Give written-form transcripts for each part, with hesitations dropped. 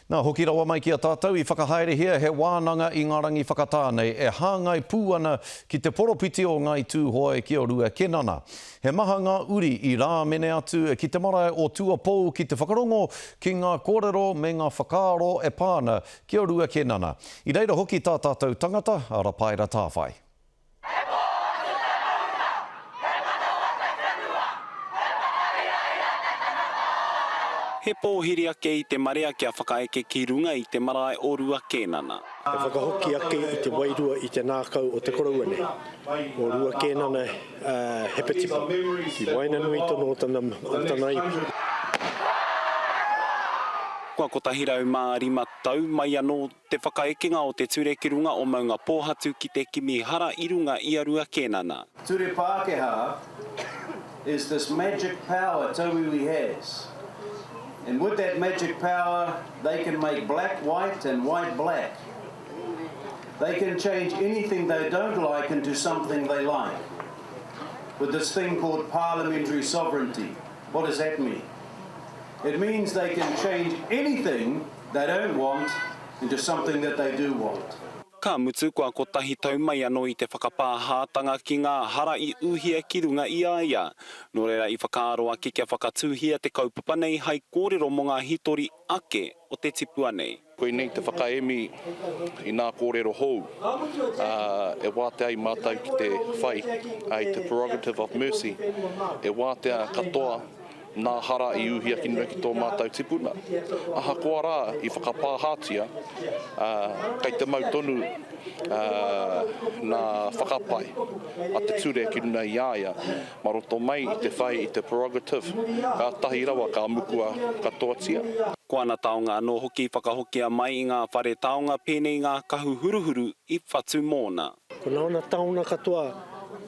Nā, hoki rawa mai ki a tātou i whakahaerehia he wānanga i ngā rangi whakatā nei e hāngai pū ana ki te poropiti o Ngāi Tūhoe ki a Rua Kenana. He maha ngā uri i rāmene atu ki te marae o Tuapou ki te whakarongo ki ngā kōrero me ngā whakaaro e pā ana ki a Rua Kenana. I reira hoki tā tātou tangata, a Rapaera Tāwhai. He pō atu te maunga, he manawa te whenua, he pakari ai a te tangata. He pōhiri ake i te marea kia whakaeke ki runga i te marae o Rua Kēnana. He whakahoki ake i te wairua i te nākau o te koroua nei, o Rua Kēnana Hepetipa, ki waenganui tonu o tana, o tana iwi. Kua 105 tau mai anō Te whakaekenga o te ture ki runga o Maungapōhatu ki te kimi hara i runga i a Rua Kēnana. Ture Pākehā is this magic power tauiwi has and with that magic power they can make black white and white black. They can change anything they don't like into something they like with this thing called parliamentary sovereignty. What does that mean? It means they can change anything they don't want into something that they do want. Ka mutu, kua kotahi tau mai anō i te whakapāhātanga ki ngā hara i ūhia ki runga i a ia. Nō reira i whakaaro ake kia whakatūhia te kaupapa nei hai kōrero mō ngā hītori ake o te tipua nei. Koinei te whakaemi i nā kōrero hou, ā, e wātea ai mātou ki te whai i te prerogative of mercy, e wātea katoa nā hara i uhia ki runga ki tō mātou tipuna. Ahakoa rā i whakapāhātia, ā, kei te mau tonu nā whakapae a te ture ki runga i a ia, mā roto mai i te whai i te prerogative, kātahi rawa ka mukua katoatia. Ko ana taonga anō hoki i whakahokia mai i ngā whare taonga pēnei i ngā kahu huruhuru i whatu mōna. Ko nāna taonga katoa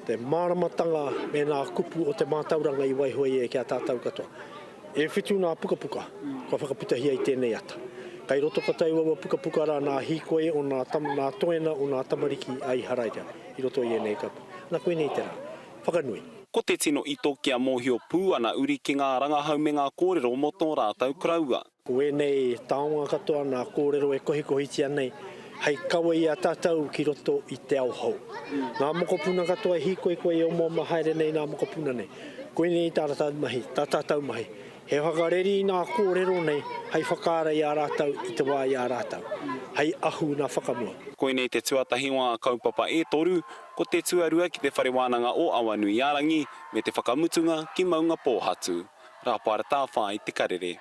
te māramatanga me nā kupu o te mātauranga i waiho ai e ki a tātou katoa. E whitu nā pukapuka kua whakaputahia i tēnei ata. Kai roto katoa i aua pukapuka rā nā hīkoi o nā, nā toena o nā tamariki a Iharaira i roto i ēnei kaupapa. Na koinei te rā. Whakanui. Ko te tino ito kia mōhio pū ana uri ki ngā rangahau me ngā kōrero mō tō rātou koroua. Ko ēnei taonga katoa nā kōrero e kohikohitia nei hei kawe i a tātou ki roto i te ao hou. Ngā mokopuna katoa e hīkoikoi e omaoma haere nei nā mokopuna nei. Koinei tā rātou mahi, tā tātou mahi. He whakareri i nā kōrero nei hei whakaara i a rātou i te wā i a rātou, hei ahu nā whakamua. Koinei te tuatahi o ngā kaupapa e toru, ko te tuarua ki te Whare Wānanga o Awanuiārangi, me te whakamutunga ki Maungapōhatu. Rāpaera Tāwhai Te Karere.